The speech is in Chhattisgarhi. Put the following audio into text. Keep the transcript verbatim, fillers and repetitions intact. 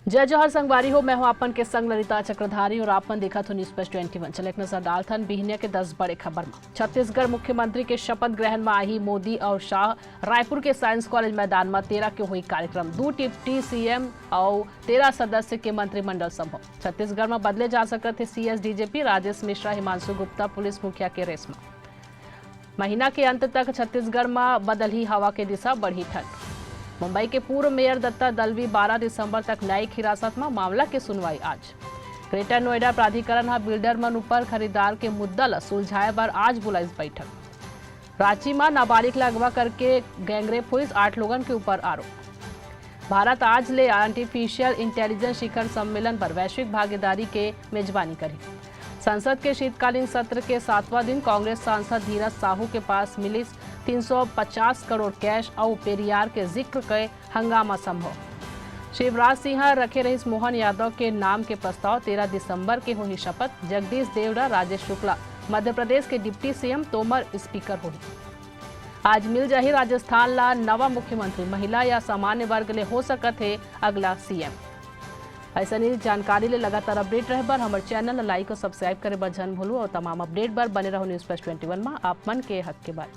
जय जोहार संगवारी हो, मैं हूं आपन के संग ललिता चक्रधारी और आपन देखत हो News Plus twenty one। चले एक नजर डालथन बिहनिया के दस बड़े खबर म। छत्तीसगढ़ मुख्यमंत्री के शपथ ग्रहण म आही मोदी और शाह। रायपुर के साइंस कॉलेज मैदान म तेरह के होही कार्यक्रम। दू डिप्टी सीएम और तेरह सदस्य के मंत्रिमंडल संभव। छत्तीसगढ़ म बदले जा सकत हे CS DGP. Rajesh Mishra, Himanshu Gupta police मुखिया के रेस म। महीना के अंत तक छत्तीसगढ़ म बदलही हवा के दिशा, बढ़ही ठंड। मुंबई के पूर्व मेयर दत्ता दलवी बारह दिसंबर तक न्यायिक हिरासत म, मामला के सुनवाई आज। ग्रेटर नोएडा प्राधिकरण ह बिल्डर मन ऊपर खरीदार के मुद्दा ल सुलझाए बर आज बुलाइस बैठक। रांची म नाबालिग ल अगवा करके गैंगरेप होइस, आठ लोगन के ऊपर आरोप। भारत आज ले आर्टिफिशियल इंटेलिजेंस शिखर सम्मेलन बर वैश्विक भागीदारी के मेजबानी करही। संसद के शीतकालीन सत्र के सातवां दिन कांग्रेस सांसद धीरज साहू के पास मिलिस तीन सौ पचास करोड़ कैश अउ पेरियार के जिक्र के हंगामा संभव। शिवराज सिंह ह रखे रहिस मोहन यादव के नाम के प्रस्ताव, तेरह दिसंबर के होही शपथ। जगदीश देवड़ा, राजेश शुक्ला मध्य प्रदेश के डिप्टी सीएम, तोमर स्पीकर होही। आज मिल जाही राजस्थान ला नवा मुख्यमंत्री, महिला या सामान्य वर्ग ले हो सकत हे अगला सीएम। अइसने जानकारी ले लगातार अपडेट रहे बर हमर चैनल ला लाइक और सब्सक्राइब करे बर झन भूलू और तमाम अपडेट बर बने रहो News Plus twenty one मा, आप मन के हक के बात।